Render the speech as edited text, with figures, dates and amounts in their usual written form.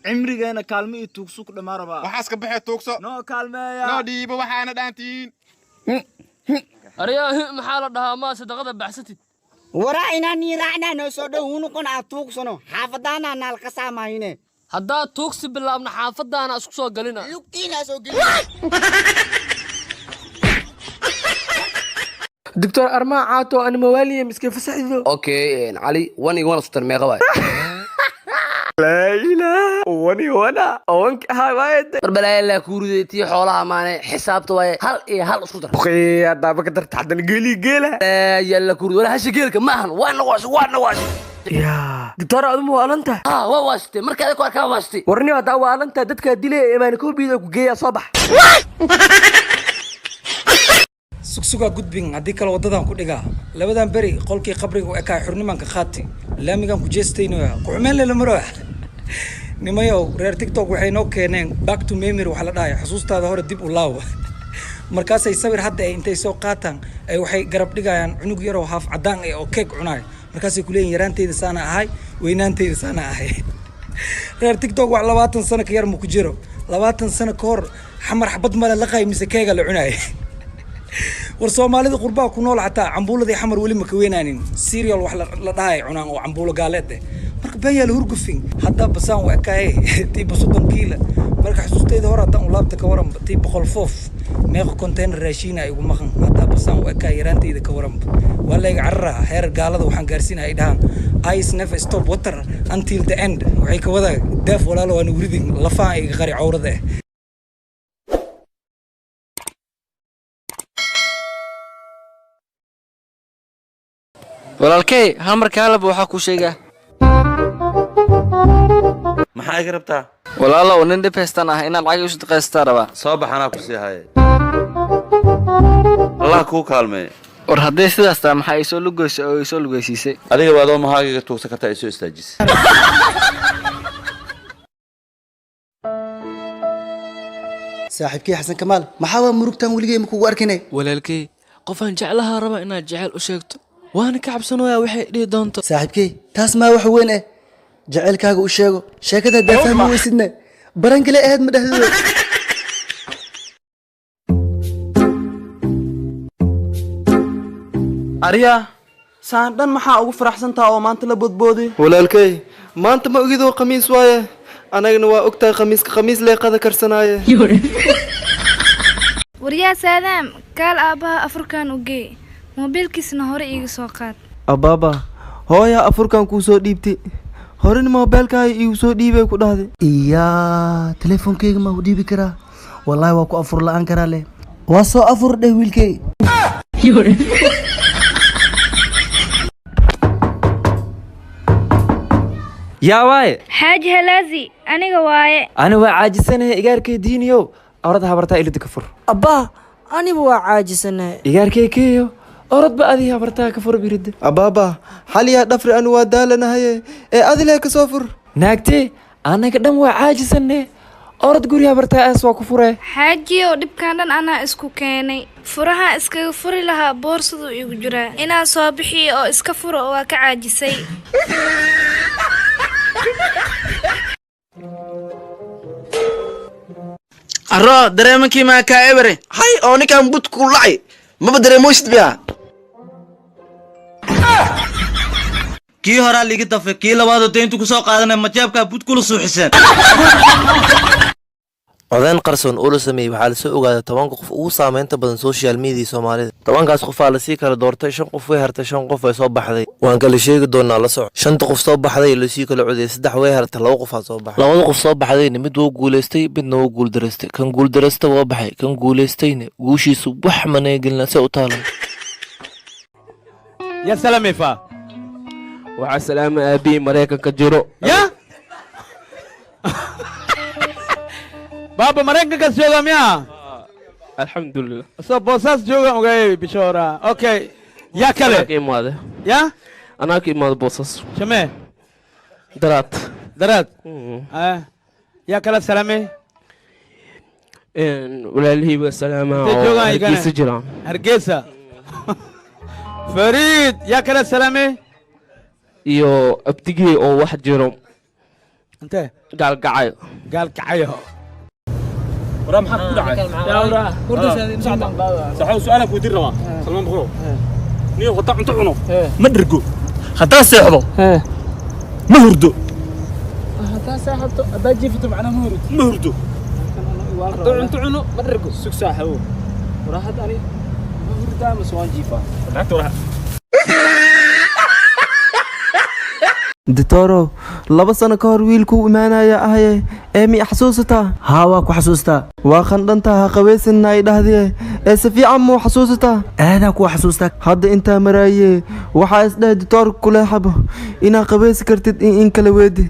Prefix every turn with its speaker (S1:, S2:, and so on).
S1: Cimrigeena kaalmo iyo tuugso ku dhammaa rabaa.
S2: Waxaas ka baxee, tuugso.
S1: Noo kaalmeeya.
S2: Noo dhiibo waxaana dhaantiin.
S3: Aryaa, maxaa la dhahaa maa sadaqada baxsatid?
S4: Waraa inaan niiraacnaa noo soo dhow unuqon aad tuugsano xaafadaanaa naal qasaamahine.
S3: Haddaad tuugsi bilaabna, xaafadaana isku soo galina.
S4: Lugtiinaa soo geli.
S5: Doctor Armaa Caato, ani mawaaliye miska fasaxido.
S6: Okay, Cali, one iyo one isku dar meeqa waay?
S5: Laa ilaaha, one iyo one owanka ahaa waayade.
S6: War balaayaa laa kuuriday, tii xoolaha maane, xisaabta waaye. Hal iyo hal isku dar.
S5: Buqee, haddaaba ka darta haddana geelii geela.
S6: Yalla kuuriday, wala hasha geelka ma ahan. Waa nawaashe, waa nawaashe.
S5: Yaa doctor, aduma waalantahay?
S6: Ha, waa waashtay marka adag ku arkaa, waashtay.
S5: Warni, haddaa waalantahay, dadkaa dilaya imaani koobiyada ku geeyaa, soo bax.
S7: Sugsugaa gudbin, haddii kale waddadan ku dhigaa. Labadan beri qolkii qabriga u ekaay xurnimanka khaati laamigan ku jeestaynoya kuxumeen lela maroa. Nimayow, reer TikTok waxay noo keeneen back to memory. Waxa la dhahay xusuustaada hore dib u laawa. Markaasay sawir hadda ay intay soo qaataan ay waxay garab dhigayaan cunug yaroo haaf caddaan ah oo keeg cunaay. Markaasay kuleeyihin, yaraanteyda saana ahay, weynaanteyda saana ahay. Reer TikTok wax 20 sano ka yar ma ku jiro. 20 sano ka hor Xamar xabad male laqay mise keega la cunaay. War, Soomaalida qurbaa ku nool xataa cambuuladii Xamar weli ma ka weynaanin. Cereal wax la dhahay cunaan oo cambuulo gaaleed eh. Marka been yaa la hurgufin. Haddaa basaan u ekaaye tiiba 30 kiila. Marka xusuusteyda hore haddaan u laabta, ka waranba tii 100 foof, meeqa container raashiina igu maqan? Haddaa basaan u ekaay yaraanteyda, ka waranba waa layga cararaa. Heer gaalada waxaan gaarsiinaya ay dhahaan, "Ice never stop water until the end." Waxay ka wadaa daaf walaalo waana wuridin lafaha iga qari cawrada eh.
S8: Walaalkey, hal marka halaba waxaa kuu sheegaa.
S9: Maxaa iga rabtaa?
S8: Walaalow, nin dhib haystaan ah, inaad lacag isu shaqaystaa rabaa.
S9: Soo bax, anaa ku sii haye. Allah kuu kaalmeeye.
S8: War, hadday sidaas tahay, maxaa isoo lugoysay oo isoo lugaysiisay?
S9: Adiga adoo mahaagiga tuugsan kartaa isoo istaajisay.
S10: Saaxiibkii Xasan Kamaal, maxaa waa murugtaan? Weligay ma kugu arkine.
S3: Walaalkey, qofaan jeclahaa raba inaad jecel u sheegto, waana ka cabsanayaa waxay dhihi doonto.
S10: Saaxiibkey, taas maa wax weyn eh. Jaceylkaaga u sheego. Sheekada haddaa fahmi weysidne, baran kale ahayd ma dhehdido.
S11: Arya, saan dhan maxaa ugu faraxsantaha oo maanta la boodbooday?
S12: Walaalkey, maanta ma ogidoo khamiis waaye. Anagana waa ogtahay khamiiska khamiis leeqada karsanaaye.
S13: Waryaa Saadaam, kaal aabbaha afurkan u geey, moobiilkiisna hore iiga soo qaad.
S12: Abaaba, hooyaa afurkan kuu soo dhiibtay, horena moobeelkaaga iigu soo dhiibay ku dhahday.
S10: Iyaa, telefoonkeyga ma u dhiibi karaa? Wallaahi waa ku afur la-aan karaa leh. Waa soo afur dheh, wiilkey.
S14: Yaa waaye?
S13: Xaaji Halaazi, aniga waaye.
S14: Ani waa caajisanahay, igaarkay diiniyow, orad habartaa ilida ka fur.
S15: Abbaa, aniba waa caajisanahay.
S14: Igaarkay keeyo, orodba adii habartaa ka fur birida.
S12: Abaaba, xaliyaa dhafri, anu waa daalanahaye ee adilee ka soo fur.
S14: Naagtee, annaga dhan waa caajisanne, orod guri habartaa aas, waa ku furee.
S13: Xaajiyow, dhibkan dhan anaa isku keenay. Furaha iskaga furi lahaa boorsaduu igu jiraa. Inaan soo bixiyo oo iska furo waa ka caajisay.
S11: Arro, dareemankii maa kaa ebere
S16: hay oo ninkan bud ku lacay maba dareemoysid miya?
S11: Kii horaa liigi dafay, kii labaadoo deyntu ku soo qaadanay majeebkaa bud kula suuxiseen.
S17: Codeyn qarsoon oo la sameeyey waxaa lasoo ogaaday 10-ka qof ugu saameynta badan social media Soomaalida. 10-kaas qofaa lasii kala doortay, shan qof way hartay, shan qof way soo baxday. Waan kala sheegi doonaa, la soco. Shanta qof soo baxday lasii kala codeeyey, saddex way hartay, laba qofaa soo baxay. Labada qof soo baxdayna mid wuu guuleystay, midna wuu guuldaraystay. Kan guuldaraysta waa baxay, kan guuleystayna guushiisu wax manay gelina se u taala.
S18: Ya salaameyfa.
S19: Waxaa salaama aabihii Maraykanka jiro.
S18: Ya baaba Maraykankaas jooga miya?
S19: Alxamdulilah.
S18: Soo Boosaas jooga ogaayay bishoora. Okay, yaa kale?
S19: Anaa ka imaade.
S18: Ya.
S19: Anaa ka imaade Boosas.
S18: Shamee?
S19: Daraad.
S18: Daraad. Yaa kala salaamey?
S19: Walaalihii baa salaamaa
S18: Intee
S19: oo
S18: joogaan iyagana?
S19: Hargeysa jiraan.
S18: Hargeysa. Fariid, yaa kala salaamey?
S19: Iyo abtigii oo wax jiro
S18: Intee?
S19: Gaalgacayo.
S18: Gaalkacayo.
S5: Waraa, maxaa ku dhacay? Saxow, su'aalaan ku weydiin rabaa. Salmaan Boqorow, niyo haddaan cunto cuno ma dhergo, haddaan seexdo ma hurdo.
S1: Hadaa seexato, hadaa jiifato, macnaa ma hurdo.
S5: Ma hurdo.
S1: Hadduu cunto cuno ma dhergo. Sug saaxiibo, waraa, hadda ani ma hurdaa mase waan jiifaa?
S5: Lacagta waraa.
S12: Ditoro, 2 sano ka hor wiilkuu imaanaya ahaye ee mi xasuusataa?
S10: Haa, waa ku xasuustaa.
S12: Waa qandhantaa, ha qabaysanna ay dhahdee, ee si fiican muu xasuusataa?
S10: Aadaan kuwa xasuustaa.
S12: Hadda intaa maraaye waxaa isdhahay ditoorka kuleexabo inaa qabaysi kartid in kala weedi.